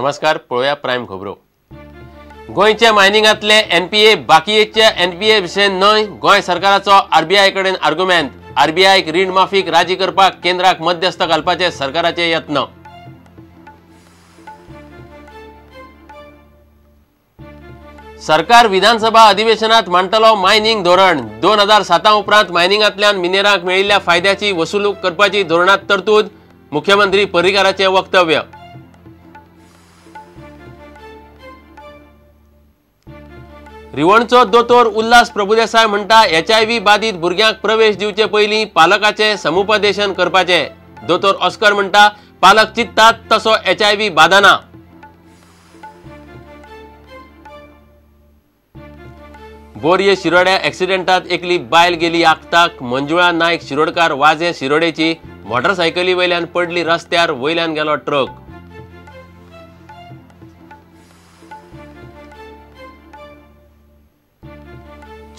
नमस्कार, पळोवया प्रायम खबरो. गोंयच्या मायनिंगांतले एनपीए बाकीच्या एनपीए भशेन न्हय, गोंय सरकाराचो आरबीआय कडेन आर्ग्युमेंट. आरबीआयक रीण माफीक राजी करपाक केंद्राक मध्यस्थ घालपाचे सरकाराचे यत्न. सरकार विधानसभा अधिवेशनात मांडटलो मायनिंग धोरण. 2007 उपरांत मायनिंगांतल्यान मिनेरांक मेळिल्ल्या फायद्याची वसुलूक करपाची धोरणांत तरतूद, मुख्यमंत्री पर्रीकाराचें वक्तव्य. रिवणचो दोतोर उल्हास प्रभुदेसाय म्हणटा HIV बाधित भुरग्यांक प्रवेश दिवचे पयलीं पालकाचें समुपदेशन करपाचें. दोतोर ऑस्कर म्हणटा पालक चिंततात तसो HIV बादना. बोरये शिरोड्या एक्सिडेंटात एकली बायल गेली आक्ताक. मंजुळा नायक शिरोडकार वाजे शिरोडेची मोटरसायकली वयल्यान पडली रस्त्यार, वयल्यान गेलो ट्रक.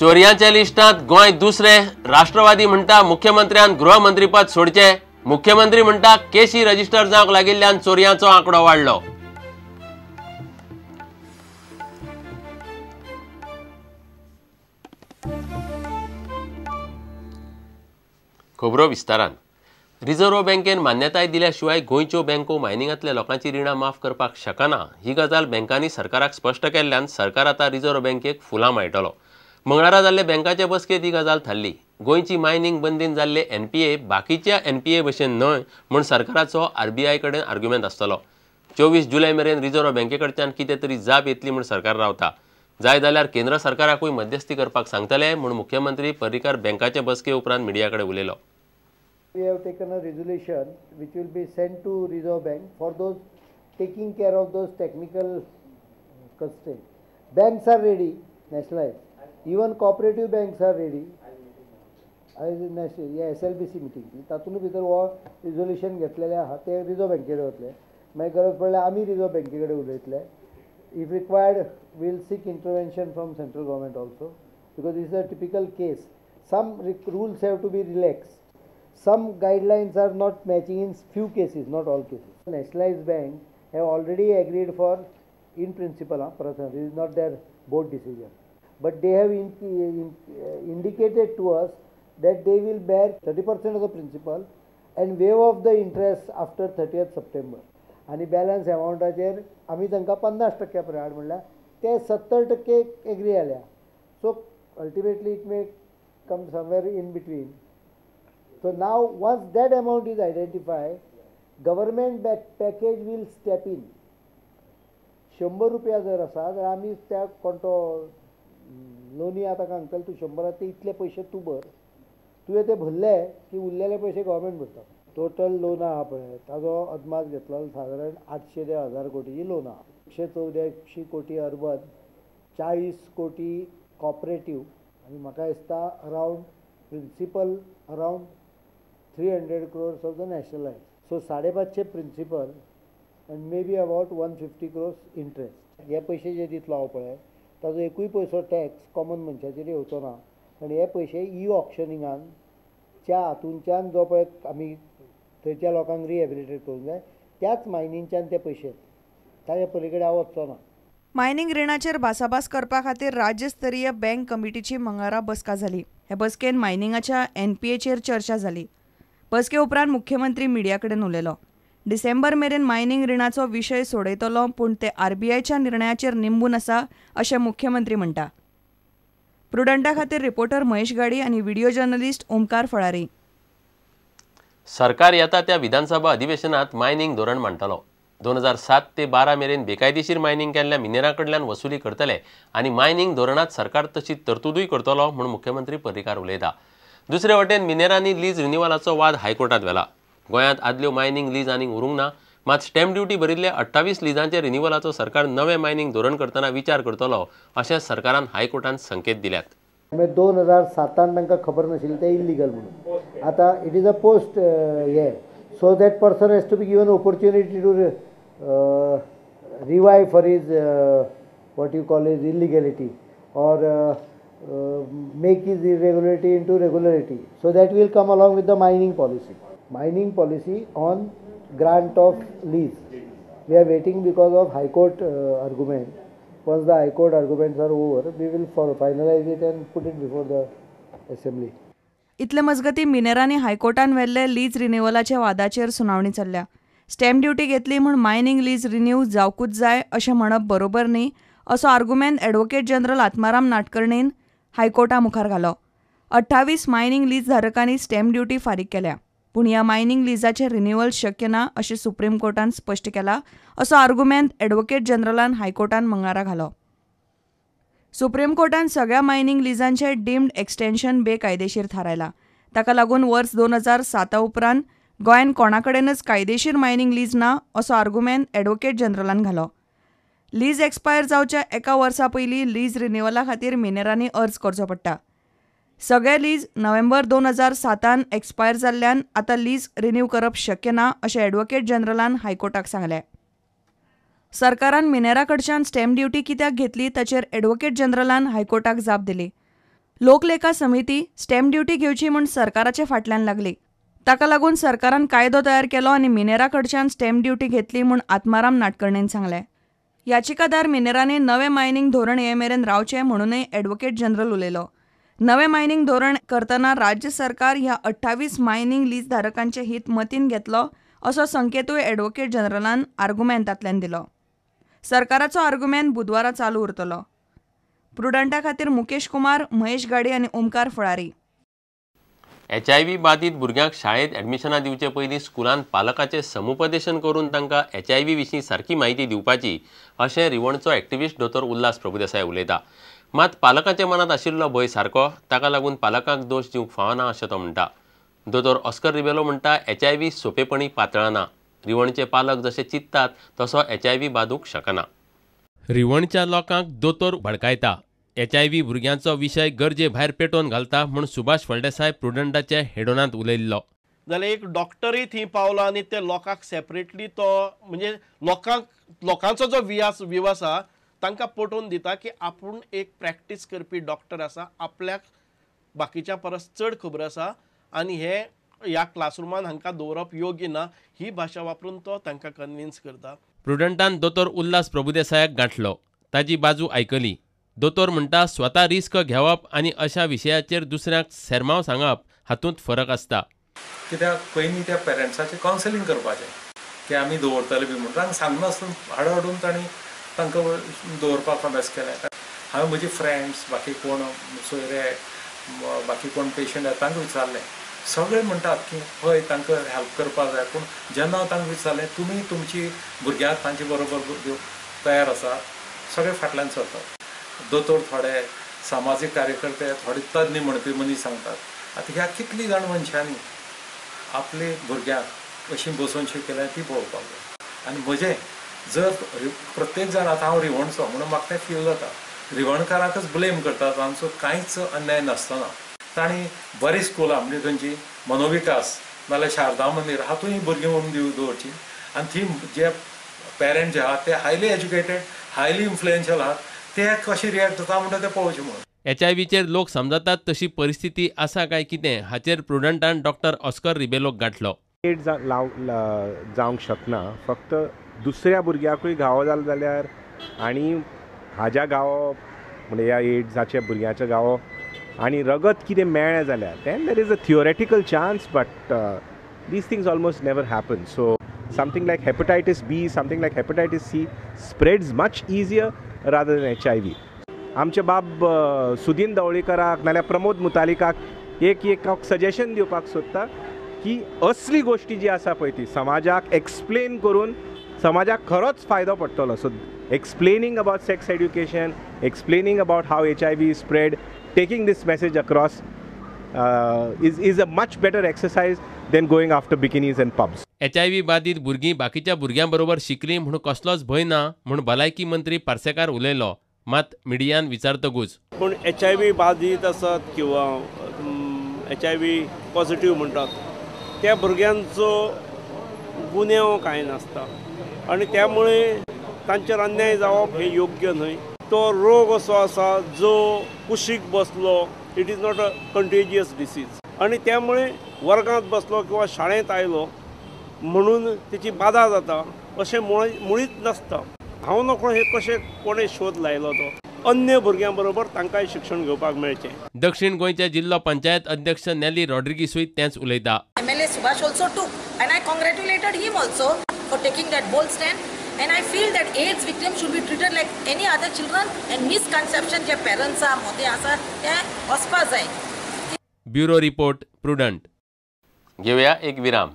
चोरयांच्या लिस्टांत गोंय दुसरें. राष्ट्रवादी म्हणटा मुख्यमंत्र्यान गृहमंत्रीपद सोडचें. मुख्यमंत्री म्हणटा केशी रजिस्टर जावंक लागिल्ल्यान चोरयांचो आंकडो वाडलो. खबरो विस्तारान. रिझर्व्ह बँकेन मान्यताय दिल्या शिवाय गोंयच्यो बँको मायनिंगांतल्या लोकांची रिणां माफ करपाक शकना ही गजाल बँकांनी सरकाराक स्पश्ट केल्ल्यान सरकार आतां रिझर्व्ह बँकेक फुलां माळटलो. मंगळारा जाल्ले बँकाचे बसकेंत ही गजाल थारली. गोंयची मायनिंग बंदीन जाल्ले एनपीए बाकीच्या एनपीए भशेन न्हय म्हूण सरकाराचो आरबीआय कडेन आर्ग्युमेंट आसतलो. 24 जुलय मेरेन रिझर्व्ह बँके कडच्यान कितें तरी जाप येतली म्हूण सरकार रावता. जाय जाल्यार केंद्र सरकाराकूय मध्यस्थी करपाक सांगतले म्हूण मुख्यमंत्री पर्रीकार बँकाचे बसके उपरांत मिडिया कडेन उलयलो. We have taken a resolution which will be sent to Reserve Bank for those taking care of those technical constraints. Banks are ready, nationalized. Even cooperative banks are ready. SLBC meeting. तातूंत भितर हो resolution घेतलेलें आहा तें reserve बँकेकडेन वतलें. मागीर गरज पडल्यार आमी रिझर्व बँके कडेन उलयतले. If required, we will seek intervention from central government also, because this is a typical case. Some rules have to be relaxed. Some guidelines are not matching in few cases, not all cases. Nationalized bank have already agreed for, in principle, this is not their board decision, but they have indicated to us that they will bear 30% of the principal and waive off the interest after 30th September. And balance amount acher ami tanka 50% प्रमाण म्हणल्यार ते 70% agree आल्या. So ultimately it may come somewhere in between. So now once that amount is identified, government package will step in. 100 रुपया जर आसा तर आमी त्या कोण तो लोनी आतां सांगतले तूं 100 ते इतले पयशे तूं भर, तुवें ते भरले की उरलेले पयशे गव्हर्मेंट भरता. टोटल लोन आहा पळय ताजो अदमास घेतलो सादारण 800 ते 1000 कोटीची लोन आहा. 184 कोटी अर्बन, 40 कोटी कॉपरेटीव आनी म्हाका दिसता around principal around 300 crores of the nationalized. So 550 principal and maybe about 150 crores interest. हे पयशे जे दितलो हांव पळय ताजो एकूय पयसो टॅक्स कॉमन मनशाचेर येवचो ना, आनी हे पयशे ई ऑक्शनिंगान च्या हातूंच्यान जो पळय आमी थंयच्या लोकांक रिहेबिलिटेट करूंक जाय त्याच मायनिंगच्यान ते पयशे येता, ताज्या पलीकडे हांव वचचो ना. मायनिंग रिणाचेर भासाभास करपा खातीर राज्यस्तरीय बँक कमिटीची मंगळारा बसका जाली. हे बसकेन मायनिंगाच्या एनपीएचेर चर्चा जाली. बसके उपरांत मुख्यमंत्री मिडिया कडेन उलयलो. डिसेंबर मेरेन मायनिंग रिणाचो विशय सोडयतलो, पूण ते आरबीआयच्या निर्णयाचेर निंबून आसा अशें मुख्यमंत्री म्हणटा. प्रुडंटा खातीर रिपोर्टर महेश गाडी आनी व्हिडिओ जर्नलिस्ट ओमकार फळारी. सरकार येता त्या विधानसभा अधिवेशनात मायनिंग धोरण मांडटलो. 2007 ते 12 मेरेन बेकायदेशीर मायनिंग केल्ल्या मिनेरां कडल्यान वसुली करतले आनी मायनिंग धोरणांत सरकार तशी तरतुदूय करतलो म्हूण मुख्यमंत्री पर्रीकार उलयता. दुसरे वटेन मिनेरांनी लीज रिन्युअलाचो वाद हायकोर्टात व्हेला. गोंयांत आदल्यो मायनिंग लीज आनीक उरूंक ना, मात स्टॅम्प ड्युटी भरिल्ले 28 लिजांचे रिन्युअलाचो सरकार नवें मायनिंग धोरण करतना विचार करतलो अशें सरकारान हायकोर्टान संकेत दिल्यात. 2007 तांकां खबर नाशिल्लें तें इल्लिगल म्हणून. आतां it is a post hey, so that person has to be given opportunity to revive for his what you call his illegality or make his irregularity into regularity. So that will come along with the mining policy. Mining policy on grant of lease. We are waiting because of High Court argument. Once the High Court arguments are over, we will finalize it and put it before the assembly. इतले मजगती मिनेरांनी हायकोर्टान व्हेल्ले lease रिन्युअलाच्या वादाचेर सुनावणी चल्ल्या. Stamp duty घेतली म्हूण mining lease renew जावकूच जाय अशें म्हणप बरोबर न्ही असो आर्गुमेंत ॲडव्होकेट जनरल आत्माराम नाटकर्णीन हायकोर्टा मुखार घालो. 28 मायनिंग लीज धारकांनी स्टॅम्प ड्युटी फारीक केल्या, पूण ह्या मायनिंग लिजाचें रिन्युअल शक्य ना अशें सुप्रीम कोर्टान स्पश्ट केलां असो आर्गुमेंत ॲडव्होकेट जनरलान हायकोर्टान मंगळारा घालो. सुप्रीम कोर्टान सगळ्या मायनिंग लिजांचें डीम्ड एक्सटेन्शन बेकायदेशीर थारायलां. ताका लागून वर्स 2007 उपरांत गोंयांत कोणाकडेनच कायदेशीर मायनिंग लीज ना असो आर्गुमेंत ॲडव्होकेट जनरलान घालो. लीज एक्सपायर जावच्या एका वर्सा पयलीं लीज रिन्युअला खातीर मिनेरांनी अर्ज करचो पडटा. सगळे लीज नोव्हेंबर 2007 एक्सपायर जाल्ल्यान आतां लीज रिन्यू करप शक्य ना अशें ॲडव्होकेट जनरलान हायकोर्टाक सांगलें. सरकारान मिनेरा कडच्यान स्टॅम्प ड्युटी कित्याक घेतली ताचेर ॲडव्होकेट जनरलान हायकोर्टाक जाप दिली. लोकलेखा समिती स्टॅम्प ड्युटी घेवची म्हूण सरकाराचे फाटल्यान लागली. ताका लागून सरकारान कायदो तयार केलो आनी मिनेरा कडच्यान स्टॅम्प ड्युटी घेतली म्हूण आत्माराम नाटकर्णीन सांगलें. याचिकादार मिनेरांनी नवें मायनिंग धोरण ये मेरेन रावचें म्हणूनय ॲडव्होकेट जनरल उलयलो. नवें मायनिंग धोरण करतना राज्य सरकार ह्या 28 मायनिंग लीज धारकांचें हित मतीन घेतलो असो संकेतूय ॲडव्होकेट जनरलान आर्गुमेंतांतल्यान दिलो. सरकाराचो आर्गुमेंत बुधवारा चालू उरतलो. प्रुडंटा खातीर मुकेश कुमार, महेश गाडी आनी ओमकार फळारी. HIV बाधित भुरग्यांक शाळेंत ॲडमिशनां दिवचे पयलीं स्कुलान पालकाचें समुपदेशन करून तांकां HIV विशीं सारकी म्हायती दिवपाची अशें रिवणचो एक्टिविस्ट दोतोर उल्हास प्रभुदेसाय उलयता. मात पालकांच्या मनांत आशिल्लो भंय सारको, ताका लागून पालकांक दोश दिवंक फावना अशें तो म्हणटा. दोतोर ऑस्कर रिबेलो म्हणटा HIV सोंपेपणी पातळना. रिवणचे पालक जशे चिंततात तसो HIV बादूंक शकना. रिवणच्या लोकांक दोतोर भडकायता, HIV भुरग्यांचो विशय गरजे भायर पेटोवन घालता म्हूण सुभाष फळदेसाय प्रुडंटाच्या हेडोनांत उलयल्लो. जाल्यार एक डॉक्टरूय थंय पावलो आनी ते लोकांक सेपरेटली तो म्हणजे लोकांक लोकांचो जो विव आसा तांकां पटोवन दिता की आपूण एक प्रॅक्टीस करपी डॉक्टर आसा, आपल्याक बाकीच्या परस चड खबर आसा आनी हे ह्या क्लासरुमान हांकां दवरप योग्य ना ही भाशा वापरून तो तांकां कन्विन्स करता. प्रुडंटान दोतोर उल्हास प्रभुदेसायाक गांठलो, ताजी बाजू आयकली. दोतोर म्हणटा स्वता रिस्क घेवप आनी अशा विशयाचेर दुसऱ्यांक सेरमाव सांगप हातूंत फरक आसता. कित्याक पयलीं त्या पेरंट्साचें कावन्सिलींग करपाचें की आमी दवरतले बी म्हणून तांकां सांगनासतना हाडून हाडून तांणी तांकां दवरपाक अभ्यास केलें. हांवें म्हजी फ्रेंड्स, बाकी कोण सोयरे, बाकी कोण पेशंट आसा तांकां विचारलें. सगळे म्हणटात की हय तांकां हेल्प करपाक जाय, पूण जेन्ना हांव तांकां विचारलें तुमी तुमची भुरग्यांक तांचे बरोबर तयार आसा, सगळे फाटल्यान सरतात. दोतोर थोडे, सामाजीक कार्यकर्ते थोडे, तज्ञ म्हणपी मनीस सांगतात. आतां ह्या कितली जाण मनशांनी आपले भुरग्यांक अशी बसोवन शिकयल्या ती पळोवपाक जाय. आनी म्हजें जर प्रत्येक जाण आतां हांव रिवणचो म्हणून म्हाका तें फील जाता, रिवणकारांकच ब्लेम करतात तांचो कांयच अन्याय नासतना. तांणी बरीं स्कुलां म्हणजे खंयची मनोविकास नाल्यार शारदा मंदीर हातूंत ही भुरगीं म्हणून दवरची आनी थी जे पेरंट जे आहात ते हायली एज्युकेटेड, हायली इन्फ्लुएन्शियल आहात, ते कशें रिएक्ट जाता म्हणटा तें पळोवचें म्हणून. HIVचेर लोक समजतात तशी परिस्थिती आसा काय कितें हाचेर प्रुडंटान डॉक्टर ऑस्कर रिबेलोक गांठलो. एड्स जावंक शकना, फक्त दुसऱ्या भुरग्याकूय घावो जालो जाल्यार आनी हाज्या घावो म्हणजे ह्या एड्साच्या भुरग्याच्या घावो आनी रगत कितें मेळ्ळें जाल्यार then there is a theoretical chance, but these things almost never happen. So something like hepatitis B, something like hepatitis C spreads much easier rather than HIV. आमचे बाब सुदीन दवळीकराक नाल्यार प्रमोद मुतालिकाक एक एक सजेशन दिवपाक सोदता की असली गोश्टी जी आसा पळय ती समाजाक एक्सप्लेन करून समाजाक खरोच फायदो पडटलो. So explaining about sex education, explaining about how HIV spread, taking this message across is a much better exercise than going after bikinis and pubs. HIV बाधित भुरगीं बाकीच्या भुरग्यां बरोबर शिकलीं म्हूण कसलोच भंय ना म्हूण भलायकी मंत्री पार्सेकार उलयलो. मात मिडियान विचारतकूच पूण HIV बाधित आसत किंवा HIV positive म्हणटात त्या भुरग्यांचो गुन्यांव कांय नासता आनी त्यामुळे तांचेर अन्याय जावप हें योग्य न्हय. तो रोग असो आसा जो कुशीक बसलो, it is not a contagious disease आनी त्यामुळे वर्गांत बसलो किंवा शाळेंत आयलो म्हणून तेची बाधा जाता अशें मुळीच नासता. हांव नकळो हे कशें कोणें शोध लायलो तो. अन्य भुरग्यां बरोबर तांकांय शिक्षण घेवपाक मेळचें. दक्षिण गोंयच्या जिल्लो पंचायत अध्यक्ष नेली रॉड्रिगीसूय तेंच उलयता. MLA Subhash also took and I congratulated him also for taking that bold stand and I feel that AIDS victims should be treated like any other children and misconception J parents मोदे आसा ते वचपा जाय. Bureau report, Prudent. घेवया एक विराम.